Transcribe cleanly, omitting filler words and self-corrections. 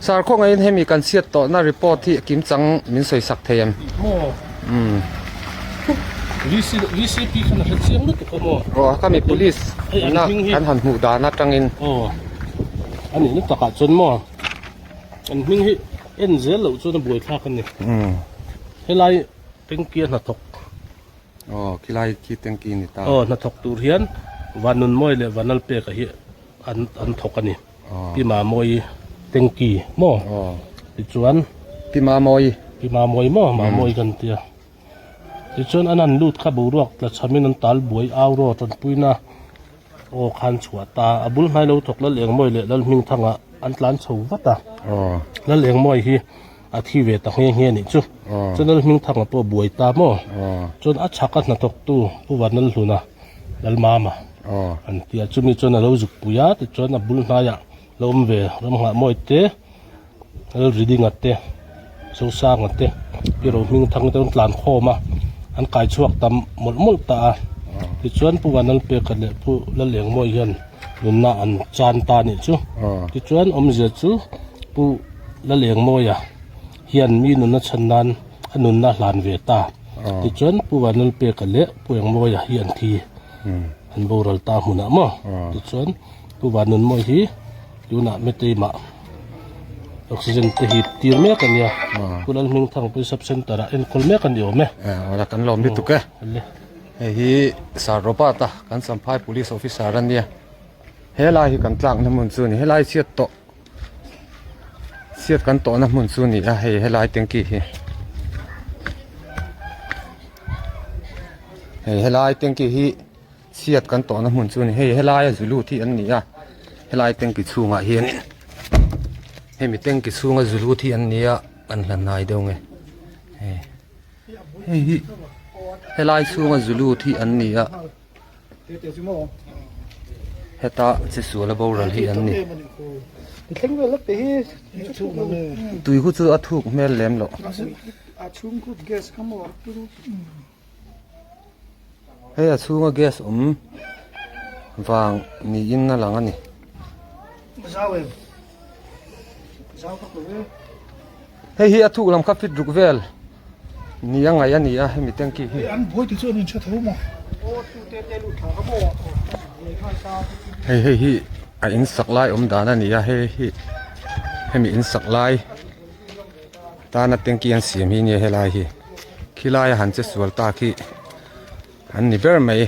Sir khawngaihin hemi kan chhiat tawhna report hi kimchang min sawi sak thei em? Maw? Umm. VCP khan a hre chiang lutuk a maw? Aw khami police na kan han hmuh dan atangin. Aw. A nih na takah chuan maw? An hming hi en zel loh chuan a buaithlak a ni. Umm. Helai tanky a hnathawk. Aw khilai khi tanky ni ta. Aw hnathawk tur hian Vanunmawi leh Vanlalpeka hi an an thawk a ni. Pi Mamawii tanky maw? Tichuan. Pi Mamawii. Pi Mamawii maw? Mamawii kan tia. Tichuan an han lut kha boruak tla chhamin an tal buai au rawh tanpuina aw khan chhuah ta. A bul hnai lo thawk Lal Engmawii leh Lal Hmingthanga an tlan chho vat a. Lal Engmawii hi a thi ve ta nghe nghe a nih chu. Chuan Lal Hmingthanga pawh a buai ta maw? Chuan a chhaka hnathawktu Pu Vanlalhluna Lalmama an ti a, chumi chuan a lo zuk pui a, tichuan a bul hnaiah la awm ve Ramnghah Mawi te, Lalridinga te, Zosanga te, Pi Rohmingthang te an tlan khawm a, an kai chhuak ta mawlh mawlh ta a, tichuan Pu Vanlalpeka leh Pu Lalengmawi hian nunna an chan ta a nih chu. Tichuan awmzia chu Pu Lalengmawia hian mi nunna chhan nan a nunna a hlan ve ta. Tichuan Pu Vanlalpeka leh Pu Engmawia hi an thi an boral ta hmunah maw. Tichuan Pu Vanunmawi hi tunah Meteimah oxygen te hip tir mek a nia. Pu Lalhmingthang pawh sub center ah enkawl mek a ni awm e. Awla kan lawm lutuk e. Hei hi Sir Robert a kan Champhai Police Officer a nia. Helai hi kan tlakna hmun chu a ni. Helai chhiat tawh. Chhiat kan tawhna hmun chu a ni a hei helai tanky hi hei helai tanky hi chhiat kan tawhna hmun chu a ni hei helaia zu lut hi an ni a helai tanky chhungah hianin hemi tanky chhunga zu lut hi an ni a an hla hnai deuh nge hei hei hi helai chhunga zu lut hi an ni a. Heta che sual a boral hi an ni. Tui khu chu a thuk hmel lem loh. Hei a chhunga gas awm vang niin a lang a ni. Hei hi a thuk lam kha fit ruk vel ni a ngaih a ni a hemi tanky hi. Hei hei hi a in sak lai awm dan a ni a hei hi hemi in sak lai tana tanky an siam hi nia helai hi khilai a han che sual tak hi an ni ber mai.